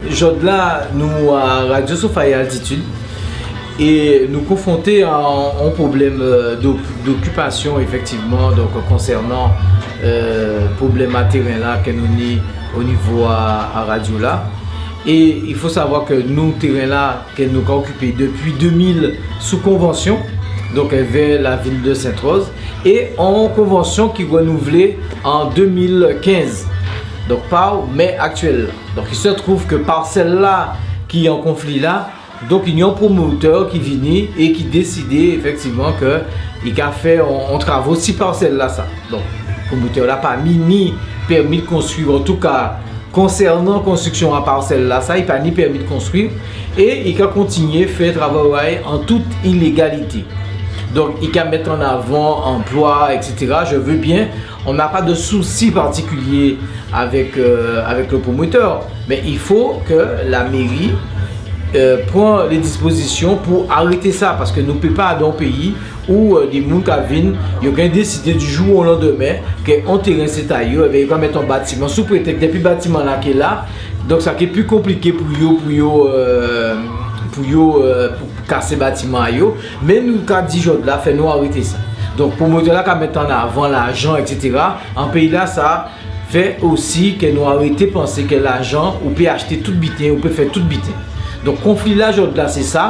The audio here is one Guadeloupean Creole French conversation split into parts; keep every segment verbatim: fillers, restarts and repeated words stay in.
Jòdla nou a Radio Soufrière Altitude é nou konfwonté a on pwoblèm, euh, d'ok-, d'okipasyon, éfèktivman, donk konsènan, euh, pwoblèm a tèren-la ke nou ni o nivo a, a radyo-la. É il faut savoir ke nou, tèren-la ke nou ka okipé dépi dé mil sou konvansyon, donk, èvè lavil de Sent-Wòz, é on konvansyon ki rènouvlé an dé mil kenz, donk pa mè aktyèl-la. Donk, il se trouve ke parsèl-la ki an konfli la, donk, i ni on pwomotè ki vini é ki désidé éfèktivman ke i ka fè on, on travo si parsèl-lasa. Donk, pwomotè-la pa ni, ni pèmi de konstwi, antouka, konsènan konstriksyon a parsèl-lasa, i pa ni pèmi de konstwi, é i ka kontinyé fè travo a'y an tout ilégalité. Donk, i ka mèt an avan anplwa, et cetera. Je veux bien, on n'a pas de souci particulier avec, euh, avec le promoteur, mais il faut que la mairie, euh, pran lé dispozisyon pou arété sa, paske nou pé pa adan on péyi ou, euh, dé moun ka vin, yo ka désidé di jou o landèmen ke on tèren sé ta yo, ében, yo ka mèt on batiman sou prétèks dépi batiman-la ké la, donk sa ké pli konpliké pou yo, pou yo, euh, pou yo, euh, pou kasé batiman a yo. Mé nou ka di jòdla, fò nou arété sa. Donk, pwomotè-la ka mèt an avan lajan, et cetera. An péyi-lasa, fè osi ke nou arété pansé ke lajan, ou pé achté tout biten, ou pé fè tout biten. Donk, konfli-la, jòdla, sé sa.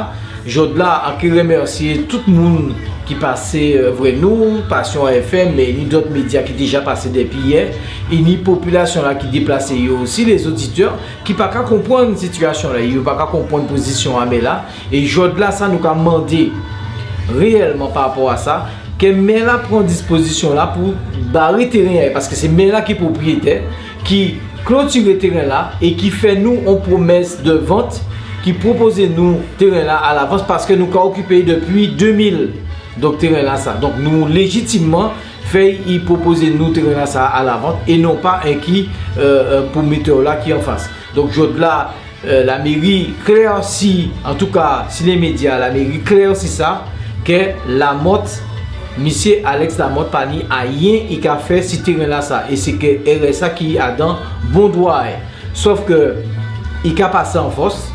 Jòdla, an ké rèmèsyé tout moun ki pasé, euh, vwè nou, Passion F M, mé ni dòt médya ki déja pasé dépi yè, é ni popilasyon-la ki déplasé yo osi, lé zoditè, ki pa ka konprann sitiyasyon-la, yo pa ka konprann pozisyon a mè-la, é jòdla sa nou ka mandé réyèlman pa rapò a sa, ke mè-la pran dispozisyon-la pou baré tèren-la, paske sé mè-la ki pwopriyétè, ki klotiré tèren-la é ki fè nou on pwomès de vant, ki pwopozé nou tèren-la a lavans, paske nou ka okipé'y dépi dé mil. Donk tèren-lasa. Donk nou léjitimman fè i pwopozé nou tèren-lasa a lavant é non pa enki, euh, euh, pwomotè-la ki anfas. Donk jòdla, euh, laméri klèsi, antouka, si lé médya, laméri klèsi sa, ke Lamothe, misyé Alex Lamothe pa ni ayen i ka fè si tèren-lasa, é sé ke R S A ki adan bon dwa a'y. Sòf ke i ka pasé an fòs,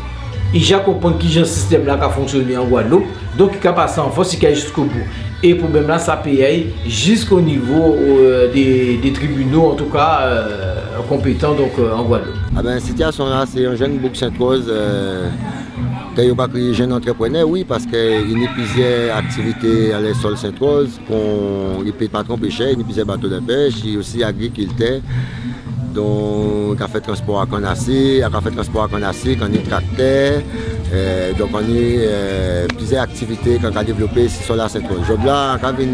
i ja konprann kijan sistèm-la ka fonksyoné an Gwadloup, donk i ka pasé an fòs, i ka alé jiskobou. É pwoblèm-lasa pé alé jisko nivo, euh, dé, dé tribinal, antouka, euh, konpétan, donk, euh, an Gwadloup. A ben, sitiyasyon-la, sé on jenn boug Sent-Wòz, euh, ke yo ka kriyé jenn antrèprenè, wi, paske i ni plizyè aktivité alè sòl Sent-Wòz, kon i pé patwon péchè, i ni plizyè bato de pèch, i osi agrikiltè. Donk, ka fè transpò a kann a sik, ka fè transpò a kann a sik, an ni traktè, euh, donk an ni, euh, plizyè aktivité k'an ka dévlopé si sòl a Sent-Wòz. Jòdla, an ka vin,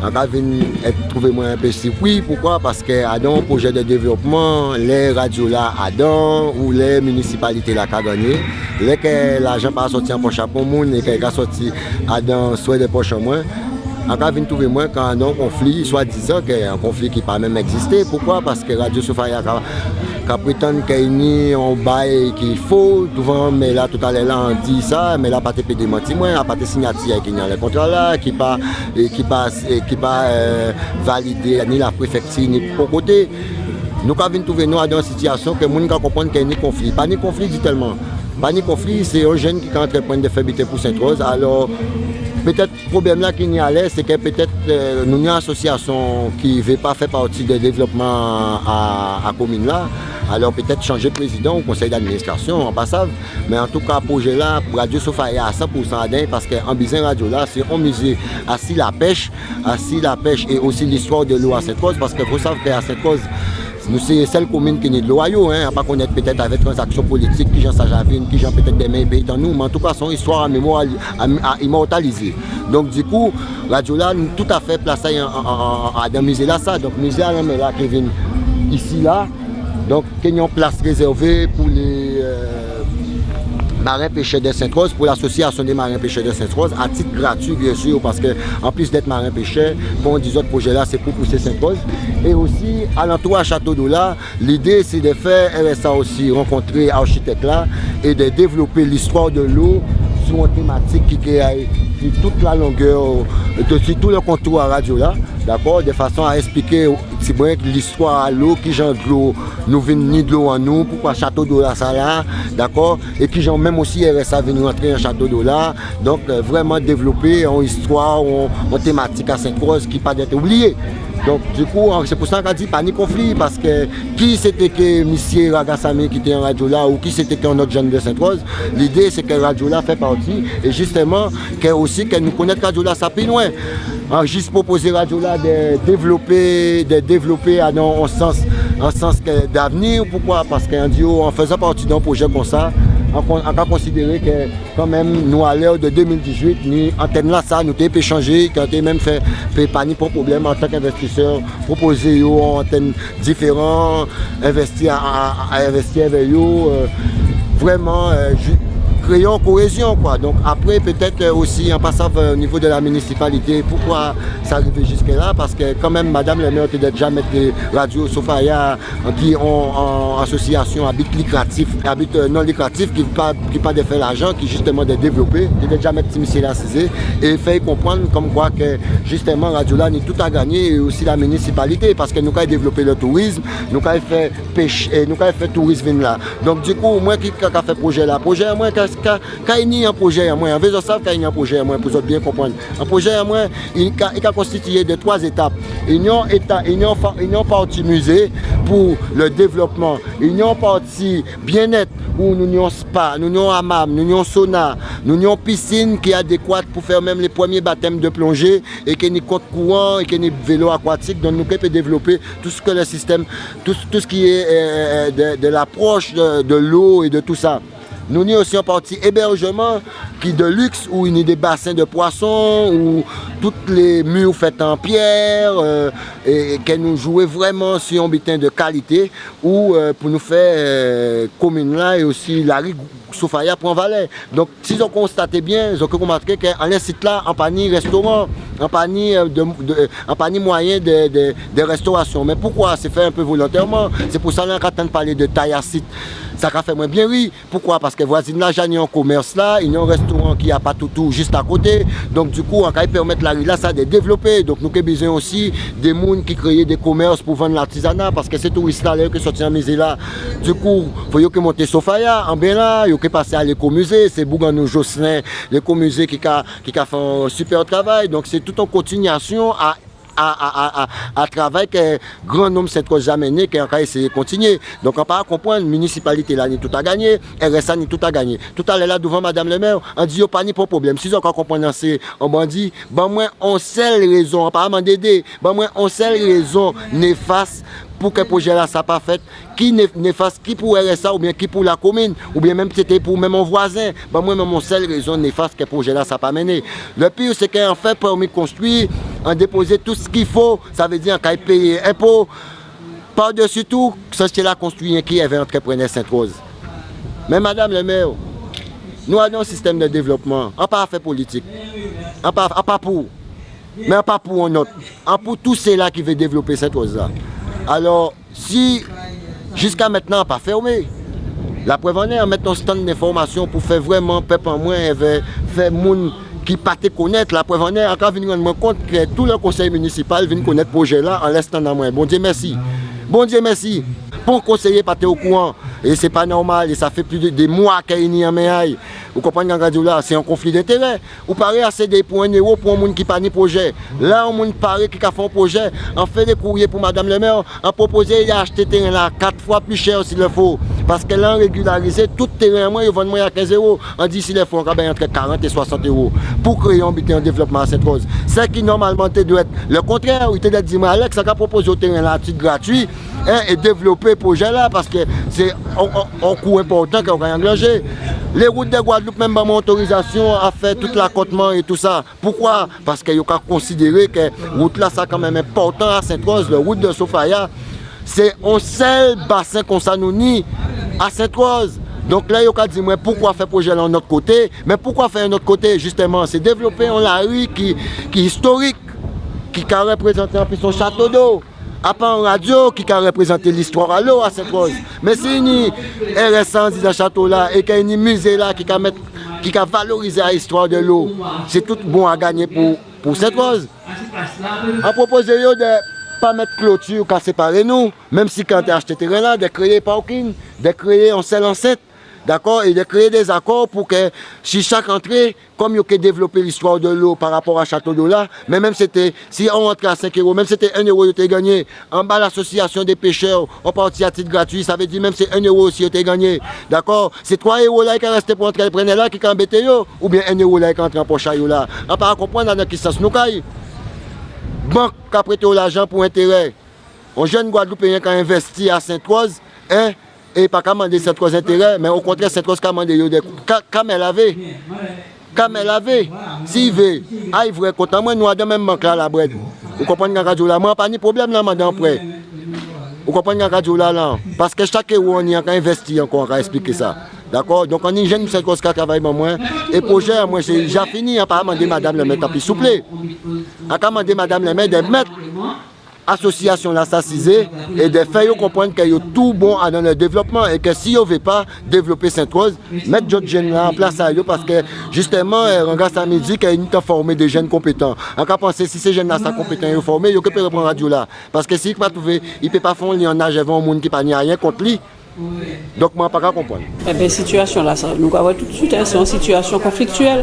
an ka vin èt, twouvé mwen enpé sipri. Poukwa ? Paske adan on pwojé de dévlopman, lè radyo-la adan, ou lè minisipalité-la ka gannyé, lè ke lajan pa sòti an pòch a pon moun, é ke i ka sòti adan swè de pòch an mwen, an ka vin twouvé mwen ke adan on konfli, swadizan ke on konfli ki pa menm ègzisté. Poukwa ? Paske Radio Soufrière ka, ka prétann ke i ni on bagay ki fo douvan mè-la. Toutalè-la, an di sa, mè-la pa té pé démanti mwen, apa té sinyati ki ni anlè kontra-la, ki pa, é ki pa, é ki pa, euh, validé ni laprèfèkti, ni pon koté. Nou ka vin twouvé nou adan on sitiyasyon ke moun ka konprann ke ni konfli. Pa ni konfli di tèlman. Pa ni konfli, sé on jenn ki ka antrèprann de fè biten pou Sent-Wòz. Alò, pétèt pwoblèm-la ki ni alè, sé ke pétèt, euh, nou ni asosyasyon ki vé pa fè pati de dévlopman a, a komin-la. Alò, pétèt chanjé prézidan ou konsèy d'administrasyon, an pa sav. Mé antouka, pwojé-la, Radio Soufrière a san pou san adan'y, paske an bizwen radyo-la, sé on mizé asi lapèch, asi lapèch é osi listwa de lo a Sent-Wòz, paske fo sav ke a Sent-Wòz, nou sé sèl komin ki ni dlo a yo, en, an pa konnèt pétèt avèk tranzaksyon politik, kijan sa ja vin, kijan pétèt dèmen i pé tan nou, mé antouka, sé on istwa a mémwa, a, a imòtalizé. Donk, dikou, radyo-la, nou toutafè plasé an, an, an, an, adan mizé-lasa. Donk, mizé a lanmè-la ki vin isi-la. Donk, ké ni on plas rézèvé pou lé, euh, maren péchè de Sent-Wòz, pou l'association des marins pêcheurs de Sainte-Rose, a tit gratui, bien sûr, paske an plis d'èt maren péchè, kon di zòt, pwojé-la, sé pou pousé Sent-Wòz. É osi, alantou a Château d'Eau la, lidé, sé de fè R S A osi rankontré achitèk-la é de dévlopé listwa de lo sou on tématik ki ké ay si tout la longè, de, si tout le kontou a radyo-la, dakò, de fason a èspliké Sé bren listwa a lo, kijan dlo, nou vin ni dlo an nou, poukwa chato dlo-lasa la, dakò? É kijan menm osi R S A vin rantré an chato dlo-la. Donk, euh, vréman dévlopé on istwa, on, on tématik a Sentwòz ki pa dwèt oubliyé. Donk, dikou, an, sé pou sa an ka di pa ni konfli, paskè ki sé té ké misié Ragasamy ki té an radyo-la, ou ki sé té ké on lòt jenn dè Sentwòz, lidé sé kè radyo-la fè pati, é jistèman, kè osi kè nou konnèt radyo-lasa pi lwen. An jis pwopozé radyo-la dè dévlopé, dè dévlopé adan on sans, on sans kè d'avni. Poukwa? Paskè an di yo, an fèzan pati d'on pwojé konsa, an kon-, an ka konsidéré kè kanmenm nou a lè dè dé mil dizuit, ni antèn-lasa, nou té pé chanjé, kè an té menm fè, pé pa ni pon pwoblèm antan k'envèstisè, pwopozé yo on antèn diféran, envèsti a, a, a, envèsti avè yo, euh, vréman, euh, ju-, kréyé on koézyon, kwa. Donk, apré, pétèt, euh, osi, an pasan, euh, o nivo dè la minisipalité, poukwa sa rivé jiskè-la? Paskè, kanmenm, madanm lè mè té dwèt ja mèt, euh, radyo Sofaya, an ki on, on asosyasyon a bi likratif, a bi, euh, non likratif, ki pa, ki pa dwèt fè lajan, ki jistèman dwèt dévlopé, té dwèt ja mèt ti misié-la sizé, é fè konprann kòmkwa kè, jistèman, radyo-la ni tout a gannyé, é osi la minisipalité, paskè nou kay dévlopé lè tourizm, nou kay fè péch-, é nou kay fè touris vin la. Donk, dikou, mwen ki ka, ka fè pwojé-la, pwojé an mwen, ka, ka, kay ni on pwojé an mwen, an vé zòt sav kay ni on pwojé an mwen, pou zòt byen konprann. On pwojé an mwen, i ka, i ka konstitiyé dè twa étap. I ni on éta-, i ni on fa-, i ni on pati mizé pou lè dévlopman. I ni on pati byennèt, ou nou ni on spa, nou ni on hammam, nou ni on sauna, nou ni on pisin ki adékwat pou fè menm lé prèmyé batèm dè plonjé, é kè ni kont kouran, é kè ni vélo akwatik. Donk, nou ké pé dévlopé tout sak lé sistèm, tout, tout sak lé, euh, euh, dè, dè lapwòch dè, dè lo é dè tousa. Nou ni osi on pati ébèjman ki dè liks, ou ni dé basen dè pwason, ou tout lé mi fèt an pyè, euh, é, é kè nou jwé vréman si on biten dè kalité, ou, euh, pou nou fè, euh, komin-la é osi lari Sofaya pran valè. Donk, si zòt konstaté byen, zòt ké rimatjé kè anlè sit-la, an pa ni rèstoran, an pa ni, euh, dè, dè, euh, an pa ni mwayen dè, dè, dè rèstorasyon. Mé poukwa? Sé fè on pé volontèman. Sé pou sa la an ka tann palé dè Tayasit. Sa ka fè mwen byen ri. Poukwa? Paskè vwazinn-la ja ni on komès la, i ni on rèstoran ki a Patoutou jis akoté. Donk, dikou, an kay pèmèt lari-lasa dè dévlopé. Donk, nou ké bizwen osi dè moun ki kréyé dè komès pou vann latizana, paskè sé touris-la, lè yo ké sòti an mizé-la, dikou, fò yo ké monté Sofaya, anben la, yo ké pasé a Lékomizé, sé boug an nou Jocelyn, Lékomizé ki ka, ki ka fè on sipè travay. Donk, sé tout on kontinyasyon a a, a, a, a, a travay kè gran nonm Sentwòz ja mennen, kè an ka éséyé kontinyé. Donk, an pa konprann, minisipalité-la ni tout a gannyé, R S A ni tout a gannyé. Toutalè-la, douvan madanm lè mè, an di yo pa ni pon pwoblèm. Si zòt ka konprann an sé on bandi, ban mwen on sèl rézon, an pa mandé dé, ban mwen on sèl rézon néfas pou kè pwojé-lasa pa fèt, ki né-, néfas, ki pou R S A oubyen ki pou lakomin, oubyen menm si sé té pou menm on vwazen. Ban mwen menm on sèl rézon néfas kè pwojé-lasa pa mennen. Lè pi, sé kè an fè pèmi konstwi, an dépozé tout sak i fo, sa vé di an kay péyé enpo. Padési tou, chantyé-la konstwi enki èvè antrèprenè Sentwòz. Mé madanm lè mè, nou adan on sistèm dè dévlopman, an pa fè politik. An pa, an pa pou. Mé an pa pou on lòt. An pou tout sila ki vé dévlopé Sentwòz-la. Alò, si jiska mentnan an pa fèmé, laprèv an yè an mèt on stand d'information pou fè vréman pèp an mwen, èvè, fè moun ki pa té konnèt, laprèv an yè an ka vin rann mwen kont kè tout lè konsèy minisipal vin konnèt pwojé-la anlè stand an mwen. Bondyé mèsi. Bondyé mèsi. Pon konséyé pa té okouran. É sé pa nòmal. É sa fè plis dè, dè mwa kè i ni an men a-y. Ou konprann, an ka di'w la, sé on konfli d'entérè. Ou paré a sédé pou on éwo pou on moun ki pa ni pwojé. La, on moun paré ki ka fè on pwojé, an fè dé kouryé pou madanm lè mè, an pwopozé-y achté tèren-la kat fwa pli chè si lè fo. Paskè la, an régilarizé tout tèren an mwen, yo vann mwen a kenz éwo. An di si lè fo, an ka ba-y antrè karant é swasant éwo. Pou kréyé on biten, on dévlopman a Sentwòz. Sa ki nòmalman té dwèt lè kontrè, i té dwèt di mwen, Alex, an ka pwopozé-w tèren-la a tit gratui, en, é dévlopé pwojé-la, paskè sé on, on, on kou enpòtan kè ou ka angajé. Lé wout dè Gwadloup menm ban mwen otorizasyon a fè tout lakòtman é tousa. Poukwa? Paskè yo ka konsidéré kè wout-lasa kanmenm enpòtan a Sentwòz, lè wout dè Sofaya, sé on sèl basen konsa nou ni a Sentwòz. Donk, lè yo ka di mwen, poukwa fè pwojé-la on lòt koté? Mé poukwa fè on lòt koté? Jistèman, sé dévlopé on lari ki, ki istorik, ki ka rèprézanté anplis on chato dlo. A pa on radyo ki ka rèprézanté listwa a lo a Sentwòz. Mé si ni R S A andidan chato-la é kè ni mizé-la ki ka mèt, ki ka valorizé a istwa dè lo, sé tout bon a gannyé pou, pou Sentwòz. An pwopozé yo dè, pa mèt kloti ka séparé nou, menm si kan té achté tèren-la, dè kréyé parking, dè kréyé on sèl ansent, dakò, é dè kréyé dé zakò pou kè si chak antré, kòm yo ké dévlopé listwa dè lo pa rapò a chato do-la, mé menm si té, si on antré a senk éwo, menm si té en éwo yo té gannyé, anba lasosiyasyon dé péchè, on pati a tit gratui, sa vé di menm si en éwo osi yo té gannyé, dakò, sé twa éwo-la ki ka rèsté pou antréprenè-la ki ka anbété yo, oubyen en éwo-la ki ka antré an pòch a yo la. An pa ka konprann adan ki sans nou kay. Bank ka prété-w lajan pou entérè. On jenn Gwadloupéyen ka envèsti a Sentwòz, en, é pa ka mandé Sentwòz entérè, mé okontrè, Sentwòz ka mandé yo dé kou-, ka, ka mè lavé. Ka mè lavé. Si i vé, ay vwè kont an mwen, nou adan menm bank-la, Labrèd. Ou konprann ka ka di-w la, mwen pa ni pwoblèm la mandé on prè. Ou konprann ka ka di-w la, la. Paskè chak éwo an ni an ka envèsti ankò, an ka èspliké sa. Dakò? Donk, an ni jenn Sentwòz ka travay ban mwen. É pwojè an mwen, sé ja fini, an pa mandé madanm lè mè, tanpri, souplé. An ka mandé madanm lè mè dè mèt asosiyasyon-lasa sizé é dè fè yo konprann kè yo toubon adan lè dévlopman é kè si yo vé pa dévlopé Sentwòz, mèt dòt jenn-la an plas a yo, paskè jistèman, eh, Ranga Samy di kè i ni tan fòmé dé jenn konpétan. An ka pansé si sé jenn-lasa konpétan yo fòmé, yo ké pé rèprann radyo-la. Paskè si i pa touvé, i pé pa fè on lyannaj avè on moun ki pa ni ayen kont li, Donk, mwen pa ka konprann. Ében, sitiyasyon-lasa, nou ka vwè toutswit, en, sé on sitiyasyon konfliktyèl,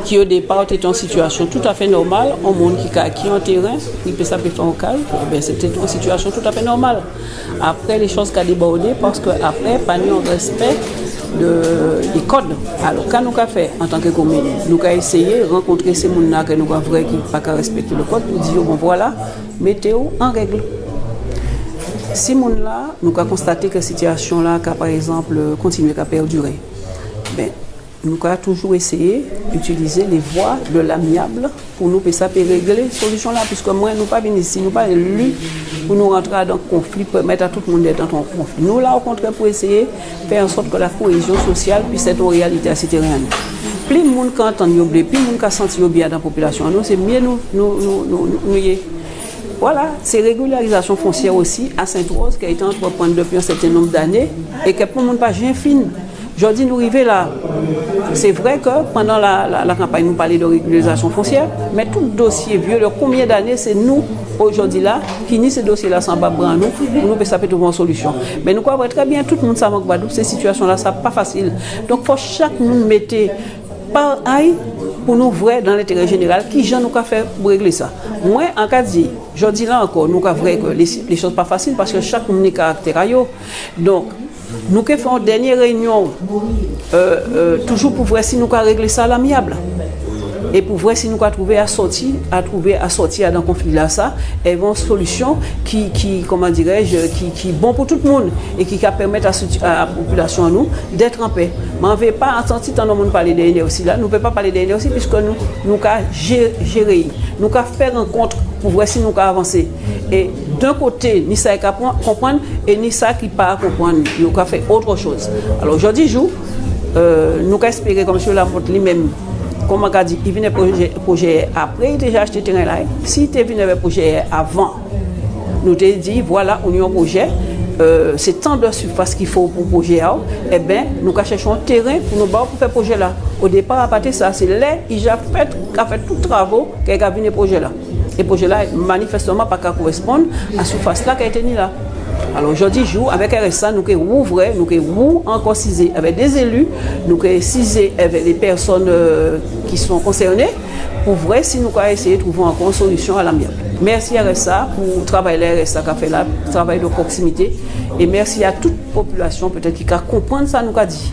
ki o dépa té on sitiyasyon toutafè nòmal, on moun ki ka, ki an tèren, i pé sa pé fè on kaz, ében, sé té on sitiyasyon toutafè nòmal. Apré, lé choz ka débòdé, paskè apré, pa ni on rèspè dè, dè kòd. Alò, ka nou ka fè antan kè komin? Nou ka éséyé rankontré sé moun-la kè nou ka vwè ki pa ka rèspèkté lè kòd, pou di yo, bon, vwala, mété-w an règ. Si moun-la, nou ka konstaté kè sitiyasyon-la ka, pa ègzanp, kontinyé ka pèdiré, ben, nou ka toujou éséyé itilizé lé vwa dè lamyab pou nou pé sa pé réglé solisyon-la, piskè mwen, nou pa vin isi, nou pa éli pou nou rantré adan konfli, pèmèt a tout moun d'être an konfli. Nou la, okontrè, pou éséyé fè an sòt kè la kohézyon sosyal pwis èt on réyalité asi tèren-an. Pli moun ka antann yo byen, pli moun ka santi yo byen adan popilasyon-an nou, sé myé nou, nou, nou, nou, nou, nou yé. Vwala, sé régilyarizasyon fonsyè osi a Sentwòz ki a été antrèprann dépi on sèten nonb d'ané é kè pou moun pa jen fin. Jòdi nou rivé la. Sé vré kè pandan la, la, la kanpay nou palé dè régilyarizasyon fonsyè, mé tout dosyé vyé dè konbyen d'ané, sé nou, ojòdi-la, ki ni sé dosyé-lasa anba bra nou, pou nou pé sa pé touvé on solisyon. Mé nou ka vwè trè byen, tout moun sav an Gwadloup, sé sitiyasyon-lasa pa fasil. Donk, fò chak moun mété pa a'y pou nou vwè, dan lentérè jénéral, kijan nou ka fè pou réglé sa. Mwen, an ka di, jòdi-la ankò, nou ka vwè kè lé, lé choz pa fasil, paskè chak moun ni karaktè a yo. Donk, nou ké fè on dènyé réinyon, euh, euh, toujou pou vwè si nou ka réglé sa lamyab. É pou vwè si nou ka touvé a sòti, a touvé a sòti adan konfli-lasa, èvè on solisyon ki, ki, kòman diré-je, ki, ki bon pou tout moun é ki ka pèmèt a siti-, a, a popilasyon an nou d'être en paix. Mé an vé pa, an santi tann on moun palé dè inèsi la, nou pé pa palé dè inèsi piskè nou, nou ka jé-, jéré, nou ka fè rankont pou vwè si nou ka avansé. É d'on koté, ni sa ki ka pran, konprann, é ni sa ki pa konprann, yo ka fè ot choz. Alò, jòdi jou, euh, nou ka èspéré kè Msye Lamothe li menm, kòman ka di, i vin èvè pwojè, pwojè apré i té ja achté tèren-la. Si i té vin èvè pwojè avan, nou té di, vwala, ou ni on pwojè, euh, sé tan dè sifas ki fo pou pwojè-a, ében, nou ka chèché on tèren pou nou ba'w pou fè pwojè-la. O dépa, a pa té sa, sé lè i ja fèt, ka fè tout travo, kè i ka vin é pwojè-la. É pwojè-la, manifèstèman, pa ka korèsponn a sifas-la kè i té ni la. Alò, jòdi jou, avèk R S A, nou ké wouvè, nou ké wou ankò sizé avè dé zéli, nou ké sizé avè lé pèsonn, euh, ki son konsèrné, pou vwè si nou ka éséyé touvé ankò on solisyon a lamyab. Mèsi R S A pou travay-la R S A ka fè la, travay dè pwoksimité, é mèsi a tout popilasyon, pétèt, ki ka konprann sa nou ka di.